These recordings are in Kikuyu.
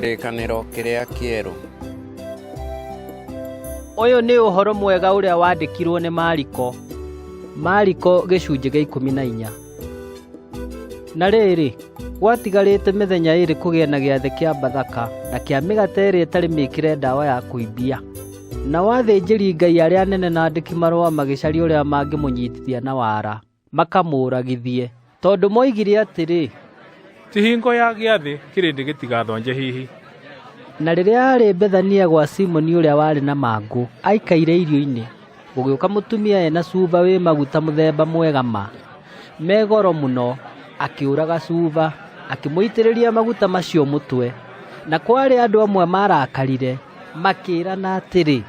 Kĩrĩkanĩro kĩrĩa kĩerũ. Ũyũ nĩ ũhoro mwega ũrĩa wandĩkirwo nĩ Mariko. Mariko gĩcunjĩ gĩa 14. Na rĩrĩ, gwatigarĩte mĩthenya ĩĩrĩ kũgĩe na gĩathĩ kĩa Bathaka na kĩa mĩgate ĩrĩa ĩtarĩ mĩĩkĩre ndawa ya kũimbia. Nao athĩnjĩri-Ngai arĩa anene na andĩki-marũa magĩcaria ũrĩa mangĩmũnyitithia na wara, makamũũragithie, tondũ moigire atĩrĩ, Ti hingo ya gĩathĩ kĩrĩndĩ gĩtigathonje hihi. Na rĩrĩa aarĩ Bethania gwa Simoni ũrĩa warĩ na mangũ, aikaire irio-inĩ, gũgĩũka mũtumia e na cuba wĩ maguta mũthemba mwega ma, me goro mũno, akĩũraga cuba, akĩmũitĩrĩria maguta macio mũtwe. Na kwarĩ andũ amwe maarakarire, makĩĩrana atĩrĩ,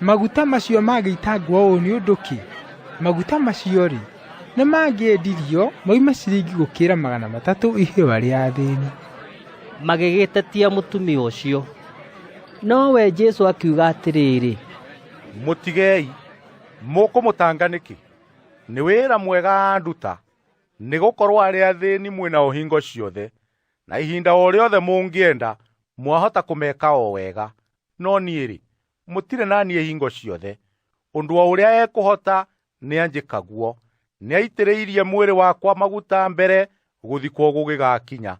Maguta macio mangĩitangwo ũũ nĩ ũndũ kĩ? Maguta macio-rĩ, nĩ mangĩendirio moime ciringi gũkĩra 300 iheo arĩa athĩni. Magĩgĩtetia mũtumia ũcio. Nowe Jesũ akiuga atĩrĩrĩ, Mũtigei, mũkũmũtanga nĩkĩ? Nĩ wĩra mwega anduta, nĩgũkorwo arĩa athĩni mwĩ nao hingo ciothe, na ihinda o rĩothe mũngĩenda mwahota kũmeka o wega, no niĩ-rĩ, mũtirĩ na niĩ hingo ciothe. Ũndũ o ũrĩa ekũhota nĩanjĩkaguo, nĩaitĩrĩirie mwĩrĩ wakwa maguta mbere gũthikwo gũgĩgakinya.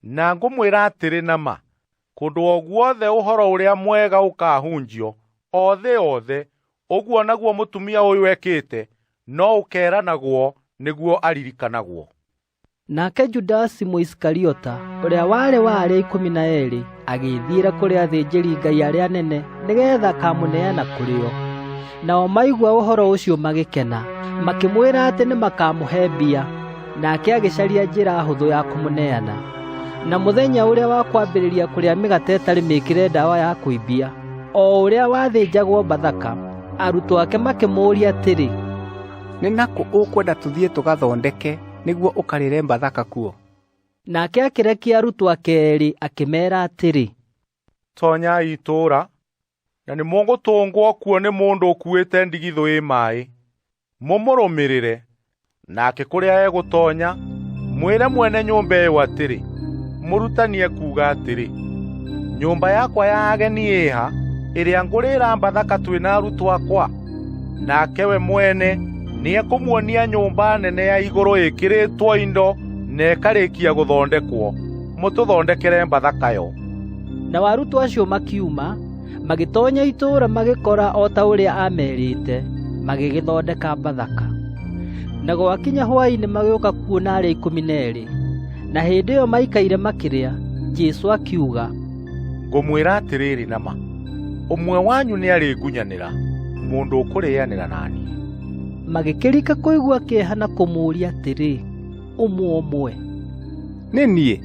Na ngũmwĩra atĩrĩ na ma, kũndũ o guothe ũhoro ũrĩa mwega ũkahunjio, o thĩ yothe, ũguo naguo mũtumia ũyũ ekĩte no ũkeranagwo nĩguo aririkanagwo. Nake Judasi Mũisikariota, ũrĩa warĩ wa arĩa 12, agĩĩthiĩra kũrĩ athĩnjĩri-Ngai arĩa anene nĩgeetha akamũneana kũrĩ o. Nao maigua ũhoro ũcio magĩkena, makĩmwĩra atĩ nĩmakamũhe mbia. Nake agĩcaria njĩra hũthũ ya kũmũneana. Na mũthenya ũrĩa wa kwambĩrĩria kũrĩa mĩgate ĩtarĩ mĩĩkĩre ndawa ya kũimbia, o ũrĩa wathĩnjagwo Bathaka, arutwo ake makĩmũũria atĩrĩ, Nĩ nakũ ũkwenda tũthiĩ tũgathondeke nĩguo ũkarĩre Bathaka kuo? Nake akĩrekia arutwo ake eerĩ akĩmeera atĩrĩ, Tonyai itũũra, na nĩmũgũtũngwo kuo nĩ mũndũ ũkuĩte ndigithũ ĩ maaĩ. Mũmũrũmĩrĩre, nake kũrĩa egũtonya, mwĩre mwene nyũmba ĩyo atĩrĩ, 'Mũrutani ekuuga atĩrĩ, Nyũmba yakwa ya ageni ĩha ĩrĩa ngũrĩĩra Bathaka twĩ na arutwo akwa?' Nake we mwene nĩekũmuonia nyũmba nene ya igũrũ ĩkĩrĩtwo indo na ĩkarĩkia gũthondekwo. Mũtũthondekere Bathaka yo. Nao arutwo acio makiuma, magĩtonya itũũra magĩkora o ta ũrĩa aamerĩte, magĩgĩthondeka Bathaka. Na gwakinya hwaĩ-inĩ magĩũka kuona arĩa 12. Na hĩndĩ ĩyo maikaire makĩrĩa, Jesũ akiuga, Ngũmwĩra atĩrĩrĩ na ma, ũmwe wanyu nĩarĩngunyanĩra, mũndũ ũkũrĩanĩra na niĩ. Magĩkĩrika kũigua kĩeha na kũmũũria atĩrĩ, ũmwe ũmwe, Nĩ niĩ?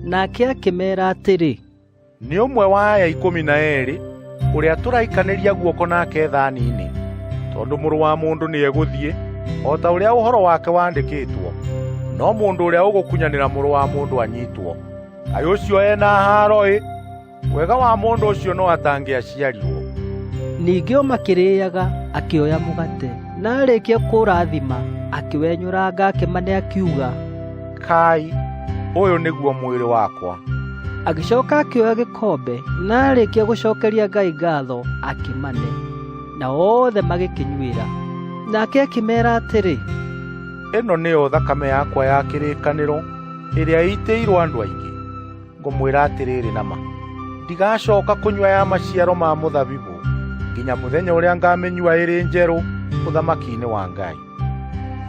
Nake akĩmeera atĩrĩ, Nĩ ũmwe wa aya 12 ũrĩa tũraikanĩria guoko nake thani-inĩ. Tondũ Mũrũ wa Mũndũ nĩegũthiĩ o ta ũrĩa ũhoro wake wandĩkĩtwo, no mũndũ ũrĩa ũgũkunyanĩra Mũrũ wa Mũndũ anyitwo, kaĩ ũcio e na haaro-ĩ! Wega wa mũndũ ũcio no atangĩaciarirwo. Ningĩ o makĩrĩĩaga, akĩoya mũgate, na aarĩkia kũũrathima, akĩwenyũranga akĩmane akiuga, Kai, ũyũ nĩguo mwĩrĩ wakwa. Agĩcoka akĩoya gĩkombe, na aarĩkia gũcokeria Ngai ngatho, akĩmane. Nao othe magĩkĩnyuĩra. Nake akĩmeera atĩrĩ, Ĩno nĩyo thakame yakwa ya kĩrĩkanĩro ĩrĩa ĩitĩirwo andũ aingĩ. Ngũmwĩra atĩrĩrĩ na ma, ndigacoka kũnyua ya maciaro ma mũthabibũ nginya mũthenya ũrĩa ngamĩnyua ĩrĩ njerũ ũthamaki-inĩ wa Ngai.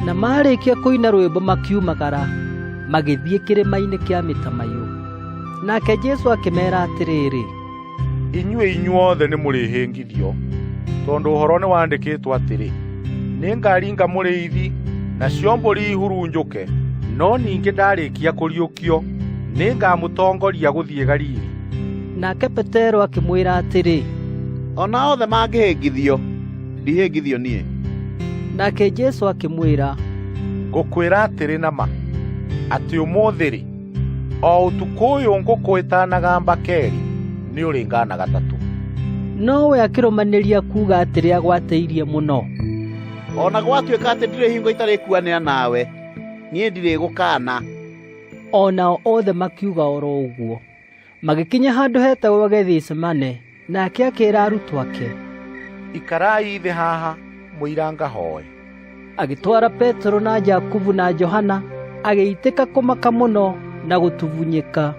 Na maarĩkia kũina rwĩmbo makiumagara, magĩthiĩ kĩrĩma-inĩ kĩa mĩtamaiyũ. Nake Jesũ akĩmeera atĩrĩrĩ, Inyuĩ inyuothe nĩmũrĩhĩngithio, tondũ ũhoro nĩwandĩkĩtwo atĩrĩ, nĩngaringa mũrĩithi, nacio mbũri ihurunjũke. No ningĩ ndarĩkia kũriũkio, nĩngamũtongoria gũthiĩ Galili. Nake Petero akĩmwĩra atĩrĩ, O na othe mangĩhĩngithio, ndihĩngithio niĩ. Nake Jesũ akĩmwĩra, Ngũkwĩra atĩrĩ na ma, atĩ ũmũthĩ-rĩ, o ũtukũ ũyũ ngũkũ ĩtanagamba keerĩ, nĩũrĩngaana gatatũ. Nowe akĩrũmanĩria kuuga atĩrĩ agwatĩirie mũno, O na gwatuĩka atĩ ndirĩ hingo itarĩkuanĩra nawe, niĩ ndirĩgũkaana. O nao othe makiuga oro ũguo. Magĩkinya handũ hetagwo Gethisemane, nake akĩĩra arutwo ake, Ikarai thĩ haha mũira ngahoe. Agĩtwara Petero na Jakubu na Johana, agĩitĩka kũmaka mũno na gũtubunyĩka.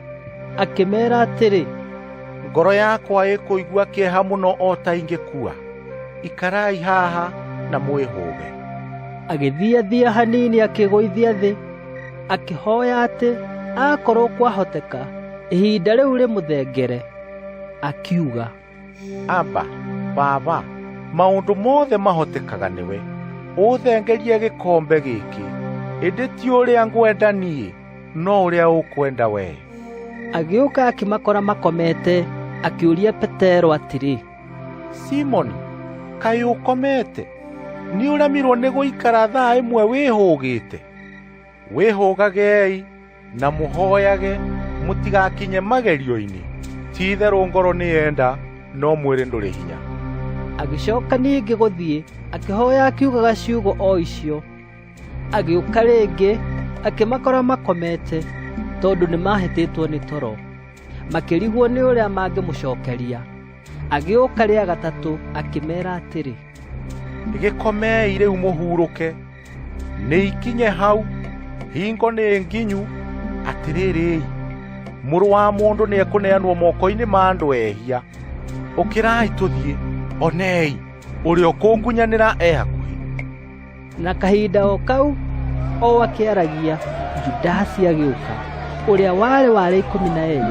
Akĩmeera atĩrĩ, Ngoro yakwa ĩkũigua kĩeha mũno o ta ingĩkua. Ikarai haha na mwĩhũge. Agĩthiathia hanini akĩgũithia thĩ, akĩhoya atĩ akorwo kwahoteka ihinda rĩu rĩmũthengere. Akiuga, Aba, Baba, maũndũ mothe mahotekaga nĩwe. Ũthengerie gĩkombe gĩkĩ, ĩndĩ ti ũrĩa ngwenda niĩ, no ũrĩa ũkwenda wee. Agĩũka akĩmakora makomete, akĩũria Petero atĩrĩ, Simoni, kaĩ ũkomete? Nĩ ũremirwo nĩ gũikara thaa ĩmwe wĩhũgĩte? Wĩhũgagei na mũhoyage mũtigakinye magerio-inĩ. Ti-itherũ ngoro nĩyenda, no mwĩrĩ ndũrĩ hinya. Agĩcoka ningĩ gũthiĩ, akĩhoya akiugaga ciugo o icio. Agĩũka rĩngĩ, akĩmakora makomete, tondũ nĩmahĩtĩtwo nĩ toro. Makĩrigwo nĩ ũrĩa mangĩmũcookeria. Agĩũka rĩa gatatũ, akĩmeera atĩrĩ, Gĩkomei rĩu mũhurũke. Nĩ ikinye hau, hingo nĩ nginyu. Atĩrĩrĩ, mũrũ wa mũndũ nĩekũneanwo moko-inĩ ma andũ ehia. Ũkĩrai tũthiĩ, onei, ũrĩa ũkũngunyanĩra e hakuhĩ. Na kahinda o kau o akĩaragia, Judasi agĩũka, ũrĩa warĩ wa arĩa 12.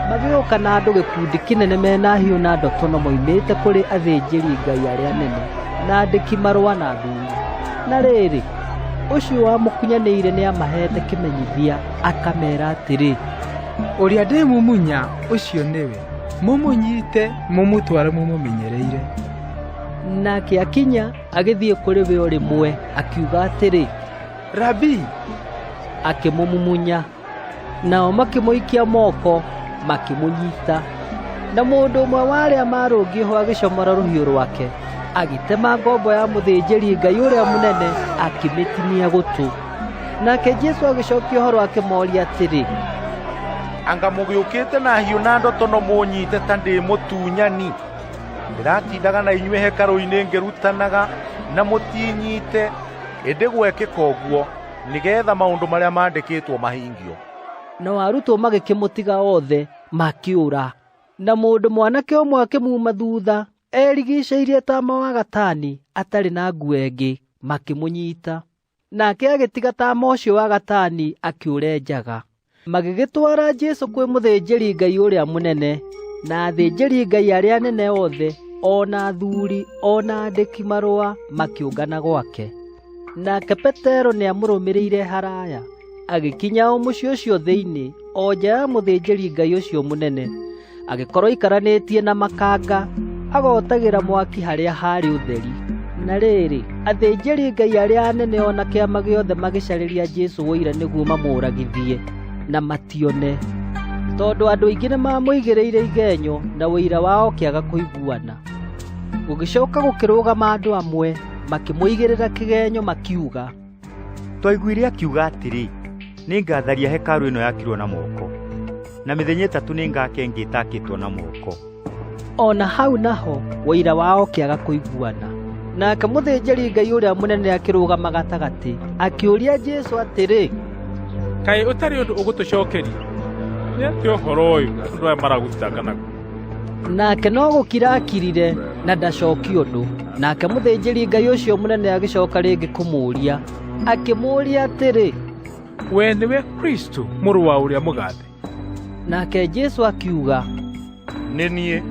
Magĩũka na andũ gĩkundi kĩnene mena hiũ na ndotono moimĩte kũrĩ athĩnjĩri-Ngai arĩa anene, na andĩki-marũa na athuuri. Na rĩrĩ, ũcio wamũkunyanĩire nĩamaheete kĩmenyithia, akameera atĩrĩ, Ũrĩa ndĩmumunya ũcio nĩwe, mũmũnyiite mũmũtware mũmũmenyereire. Nake akinya agĩthiĩ kũrĩ we o rĩmwe, akiuga atĩrĩ, Rabii! Akĩmũmumunya. Nao makĩmũikia moko, makĩmũnyiita. Na mũndũ ũmwe wa arĩa maarũngiĩ ho agĩcomora rũhiũ rwake, agĩtema ngombo ya mũthĩnjĩri-Ngai ũrĩa mũnene, akĩmĩtinia gũtũ. Nake Jesũ agĩcokia ũhoro akĩmooria atĩrĩ, Anga mũgĩũkĩte na hiũ na ndotono mũũnyiite ta ndĩ mũtunyani? Ndĩratindaga na inyuĩ hekarũ-inĩ ngĩrutanaga na mũtinyiite, ĩndĩ gwekĩka ũguo nĩgeetha maũndũ marĩa maandĩkĩtwo mahingio. Nao arutwo magĩkĩmũtiga othe, makĩũra. Na mũndũ mwanake ũmwe akĩmuuma thuutha, erigicĩirie taama wa gatani, atarĩ na nguo ĩngĩ, makĩmũnyiita. Nake agĩtiga taama ũcio wa gatani akĩũra e njaga. Magĩgĩtwara Jesũ kwĩ mũthĩnjĩri-Ngai ũrĩa mũnene, na athĩnjĩri-Ngai arĩa anene othe, o na athuuri, o na andĩki-marũa makĩũngana gwake. Nake Petero nĩamũrũmĩrĩire haraya, agĩkinya o mũciĩ ũcio thĩinĩ, o nja ya mũthĩnjĩri-Ngai ũcio mũnene, agĩkorwo aikaranĩtie na makanga, agotagĩra mwaki harĩa haarĩ ũtheri. Na rĩrĩ, athĩnjĩri-Ngai arĩa anene o na kĩama gĩothe magĩcarĩria Jesũ ũira nĩguo mamũũragithie, na matione, tondũ andũ aingĩ nĩmamũigĩrĩire igenyo na ũira wao ũkĩaga kũiguana. Gũgĩcoka gũkĩrũgama andũ amwe, makĩmũigĩrĩra kĩgenyo makiuga, Twaiguire akiuga atĩrĩ, nĩngatharia hekarũ ĩno yakirwo na moko, na mĩthenya ĩtatũ nĩngaka ĩngĩ ĩtakĩtwo na moko. O na hau naho ũira wao ũkĩaga kũiguana. Nake mũthĩnjĩri-Ngai ũrĩa mũnene akĩrũgama gatagatĩ, akĩũria Jesũ atĩrĩ, Kaĩ ũtarĩ ũndũ ũgũtũcookeria? Nĩ atĩa ũhoro ũyũ andũ aya maragũthitanga naguo? Nake no gũkira akirire na ndacokie ũndũ. Nake mũthĩnjĩri-Ngai ũcio mũnene agĩcoka rĩngĩ kũmũũria, akĩmũũria atĩrĩ, Wee nĩwe Kristũ, mũrũ wa ũrĩa mũgathe? Nake Jesũ akiuga, Nĩ niĩ,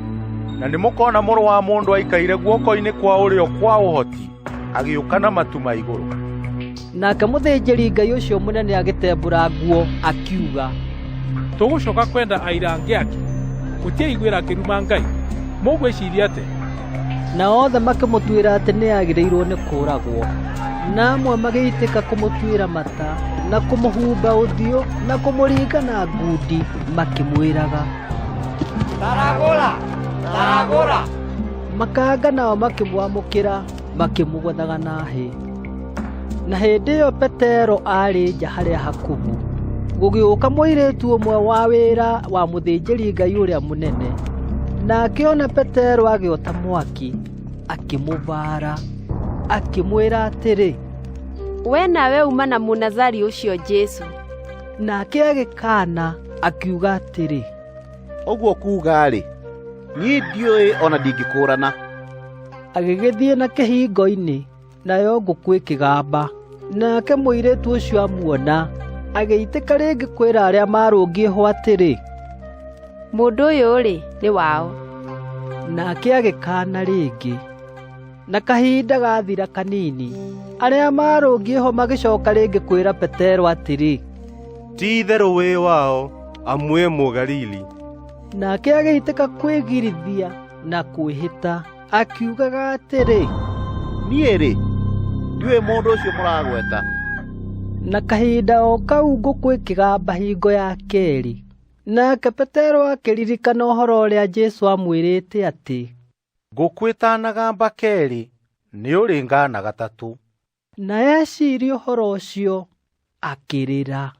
na nĩmũkona Mũrũ wa Mũndũ aikaire guoko-inĩ kwa ũrĩo kwa ũhoti, agĩũka na matu ma igũrũ. Nake mũthĩnjĩri-Ngai ũcio mũnene agĩtembũra nguo, akiuga, Tũgũcoka kwenda aira angĩ akĩ? Mũtiaiguĩra akĩruma Ngai? Mũgwĩciiria atĩa? Nao othe makĩmũtuĩra atĩ nĩagĩrĩirwo nĩ kũũragwo. Na amwe magĩitĩka kũmũtuĩra mata, na kũmũhumba ũthiũ, na kũmũringa na ngundi, makĩmwĩraga, Taragũra! Taragũra! Makanga nao makĩmwamũkĩra, makĩmũgũthaga na hĩ. Na hĩndĩ ĩyo Petero aarĩ nja harĩa hakubu. Gũgĩũka mũirĩtu ũmwe wa wĩra wa mũthĩnjĩri-Ngai ũrĩa mũnene, na akĩona Petero agĩota mwaki, akĩmũbaara, akĩmwĩra atĩrĩ, We nawe uuma na Mũnazari ũcio Jesũ. Nake agĩkaana akiuga atĩrĩ, Ũguo kuuga-rĩ, niĩ ndiũĩ o na ndingĩkũũrana. Agĩgĩthiĩ na kĩhingo-inĩ, nayo ngũkũ ĩkĩgamba. Nake mũirĩtu ũcio amuona, agĩitĩka rĩngĩ kwĩra arĩa maarũngiĩ ho atĩrĩ, Mũndũ ũyũ-rĩ, nĩ wao. Nake agĩkaana rĩngĩ. Na kahinda gaathira kanini, arĩa maarũngiĩ ho magĩcoka rĩngĩ kwĩra Petero atĩrĩ, Ti-itherũ wĩ wao, amu wĩ Mũgalili. Nake agĩitĩka kwĩgirithia na kwĩhĩta, akiugaga atĩrĩ, Niĩ-rĩ, ndiũĩ mũndũ ũcio mũragweta. Na kahinda o kau ngũkũ ĩkĩgamba hingo ya keerĩ. Nake Petero akĩririkana ũhoro ũrĩa Jesũ aamwĩrĩte atĩ, Ngũkũ ĩtanagamba keerĩ, nĩũrĩngaana gatatũ. Na eciria ũhoro ũcio, akĩrĩra.